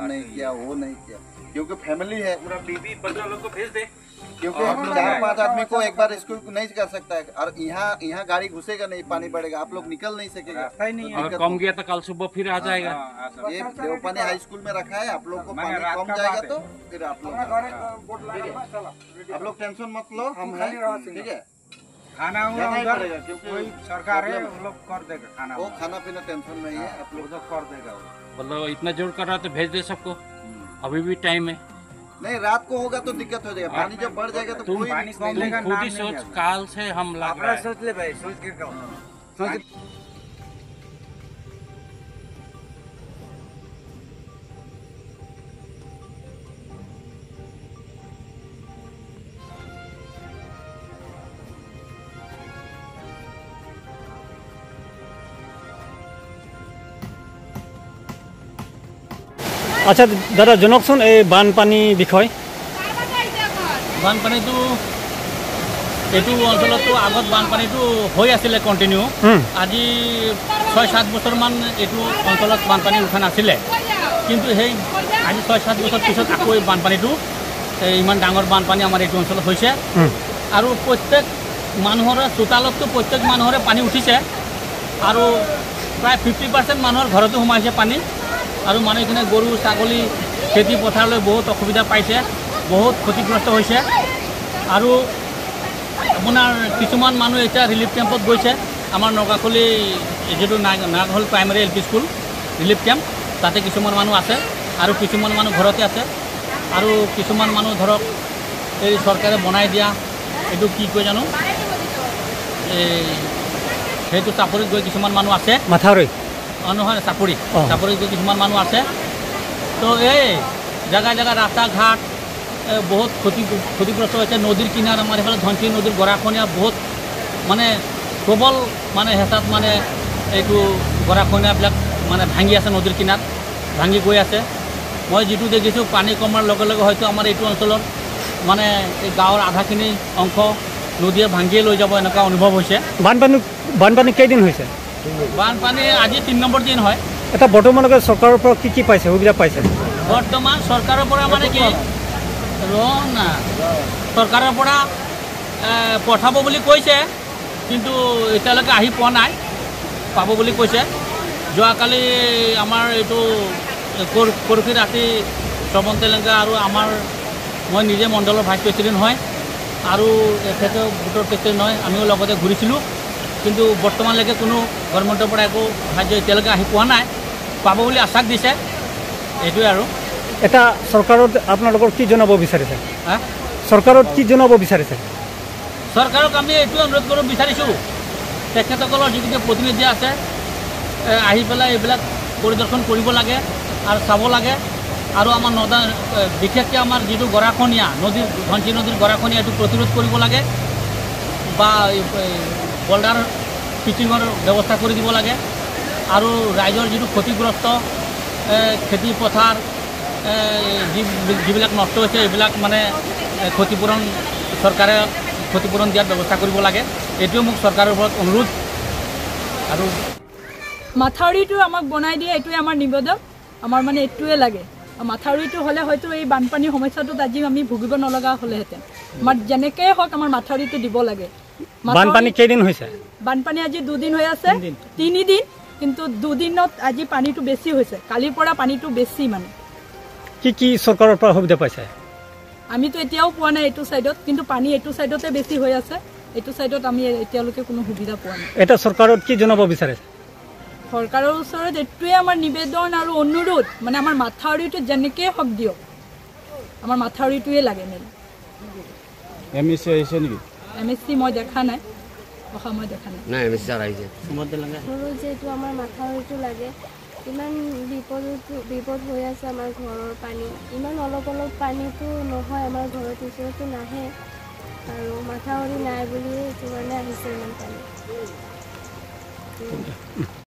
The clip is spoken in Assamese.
नहीं किया वो नहीं किया क्योंकि फैमिली है, पूरा बीवी बच्चा लोग को भेज दे, क्योंकि 4-5 आदमी को एक बार इसको नहीं कर सकता है। और यहाँ यहाँ गाड़ी घुसेगा नहीं, पानी बढ़ेगा, आप लोग निकल नहीं सकेगा। नहीं और कम गया तो कल सुबह फिर आ जाएगा। ये देवपानी हाई स्कूल में रखा है, आप लोग को पानी कम जाएगा तो फिर आप लोग टेंशन मत लो, हम हैं, ठीक है। खाना क्योंकि सरकार है वो लोग कर देगा खाना, वो खाना पीना टेंशन नहीं है, आप लोग कर देगा। मतलब इतना जोर कर रहा तो भेज दे सबको, अभी भी टाइम है। नहीं रात को होगा तो दिक्कत हो जाएगा, पानी जब बढ़ जाएगा तो तुम पानी तुम खुद ही सोच, काल से हम लग रहा है। सोच ले भाई, सोच के कहो। আচ্ছা দাদা জনাওকচোন এই বানপানীৰ বিষয়। বানপানীটো এইটো অঞ্চলতো আগত বানপানীটো হৈ আছিলে কণ্টিনিউ, আজি 6-7 বছৰমান এইটো অঞ্চলত বানপানী উঠা নাছিলে, কিন্তু সেই আজি 6-7 বছৰ পিছত আকৌ এই বানপানীটো ইমান ডাঙৰ বানপানী আমাৰ এইটো অঞ্চলত হৈছে। আৰু প্ৰত্যেক মানুহৰে চোতালততো প্ৰত্যেক মানুহৰে পানী উঠিছে আৰু প্ৰায় 50% মানুহৰ ঘৰতো সোমাইছে পানী। আৰু মানুহখিনিয়ে গৰু ছাগলী খেতি পথাৰলৈ বহুত অসুবিধা পাইছে, বহুত ক্ষতিগ্ৰস্ত হৈছে। আৰু আপোনাৰ কিছুমান মানুহ এতিয়া ৰিলিফ কেম্পত গৈছে, আমাৰ নগাখুলি যিটো Nagakhali primary L P school relief camp, তাতে কিছুমান মানুহ আছে আৰু কিছুমান মানুহ ঘৰতে আছে। আৰু কিছুমান মানুহ ধৰক এই চৰকাৰে বনাই দিয়া এইটো কি কয় জানো, এই সেইটো চাপৰিত গৈ কিছুমান মানুহ আছে, মাথাউৰি নহয় চাপৰি, চাপৰিত গৈ কিছুমান মানুহ আছে। তো এই জেগা জেগা ৰাস্তা ঘাট বহুত ক্ষতিগ্ৰস্ত হৈছে। নদীৰ কিনাৰ আমাৰ এইফালে ধনশিৰি নদীৰ গৰাখহনীয়া বহুত মানে প্ৰবল মানে হেঁচাত মানে এইটো গৰাখহনীয়াবিলাক মানে ভাঙি আছে, নদীৰ কিনাৰত ভাঙি গৈ আছে। মই যিটো দেখিছোঁ পানী কমাৰ লগে লগে হয়তো আমাৰ এইটো অঞ্চলৰ মানে এই গাঁৱৰ আধাখিনি অংশ নদীয়ে ভাঙিয়ে লৈ যাব এনেকুৱা অনুভৱ হৈছে। বানপানী কেইদিন হৈছে? বানপানী আজি 3 নম্বৰ দিন হয়। এটা বৰ্তমানলৈকে চৰকাৰৰ পৰা কি কি পাইছে, সুবিধা পাইছে? বৰ্তমান চৰকাৰৰ পৰা মানে কি না চৰকাৰৰ পৰা পঠাব বুলি কৈছে, কিন্তু এতিয়ালৈকে আহি পোৱা নাই, পাব বুলি কৈছে। যোৱাকালি আমাৰ এইটো পৰহি ৰাতি শ্ৰৱণ তেলেংগা আৰু আমাৰ মই নিজে মণ্ডলৰ ভাইচ প্ৰেচিডেণ্ট হয় আৰু এখেতেও গোটৰ প্ৰেচিডেণ্ট হয়, আমিও লগতে ঘূৰিছিলোঁ, কিন্তু বৰ্তমানলৈকে কোনো গভৰ্ণমেণ্টৰ পৰা একো সাহায্য এতিয়ালৈকে আহি পোৱা নাই, পাব বুলি আশ্বাস দিছে, এইটোৱে। আৰু এটা চৰকাৰত আপোনালোকৰ কি জনাব বিচাৰিছে? চৰকাৰত কি জনাব বিচাৰিছে? চৰকাৰক আমি এইটোৱে অনুৰোধ কৰিব বিচাৰিছোঁ, তেখেতসকলৰ যিখিনি প্ৰতিনিধি আছে আহি পেলাই এইবিলাক পৰিদৰ্শন কৰিব লাগে আৰু চাব লাগে। আৰু আমাৰ নদা বিশেষকৈ আমাৰ যিটো গৰাখহনীয়া নদীৰ ধনশিৰি নদীৰ গৰাখহনীয়া এইটো প্ৰতিৰোধ কৰিব লাগে বা বল্ডাৰ পিচিঙৰ ব্যৱস্থা কৰি দিব লাগে। আৰু ৰাইজৰ যিটো ক্ষতিগ্ৰস্ত খেতি পথাৰ যিবিলাক নষ্ট হৈছে এইবিলাক মানে ক্ষতিপূৰণ চৰকাৰে ক্ষতিপূৰণ দিয়াৰ ব্যৱস্থা কৰিব লাগে, এইটোৱে মোক চৰকাৰৰ ওপৰত অনুৰোধ। আৰু মাথাউৰিটো আমাক বনাই দিয়ে, এইটোৱে আমাৰ নিবেদন, আমাৰ মানে এইটোৱে লাগে। মাথাউৰিটো হ'লে হয়তো এই বানপানীৰ সমস্যাটোত আজি আমি ভুগিব নলগা হ'লেহেঁতেন। আমাৰ যেনেকেই হওক আমাৰ মাথাউৰিটো দিব লাগে। বানপানী কেইদিন হৈছে? বানপানী আজি দুদিন হৈ আছে, তিনিদিন, কিন্তু দুদিনত আজি পানীটো বেছি হৈছে, কালিৰ পৰা পানীটো বেছি। মানে কি কি চৰকাৰৰ পৰা সুবিধা পাইছে? আমিতো এতিয়াও পোৱা নাই এইটো ছাইডত, কিন্তু পানী এইটো ছাইডতে বেছি হৈ আছে। এইটো ছাইডত আমি এতিয়ালৈকে কোনো সুবিধা পোৱা নাই। এটা চৰকাৰত কি জনাব বিচাৰিছে? চৰকাৰৰ ওচৰত এইটোৱে আমাৰ নিবেদন আৰু অনুৰোধ, মানে আমাৰ মাথাউৰিটো যেনেকেই হওক দিয়ক, আমাৰ মাথাউৰিটোৱে লাগে। মেইন এম এছ চি আহিছে নেকি? এম এছ চি মই দেখা নাই, অহা মই দেখা নাই। নাই, এম এছ চি ছাৰ আহিছে। যিহেতু আমাৰ মাথাউৰিটো লাগে, ইমান বিপদ হৈ আছে আমাৰ ঘৰৰ পানী, ইমান অলপ অলপ পানীটো নহয়, আমাৰ ঘৰত ওচৰতো নাহে, আৰু মাথাউৰি নাই বুলিয়ে সেইটো কাৰণে আহিছে ইমান পানী।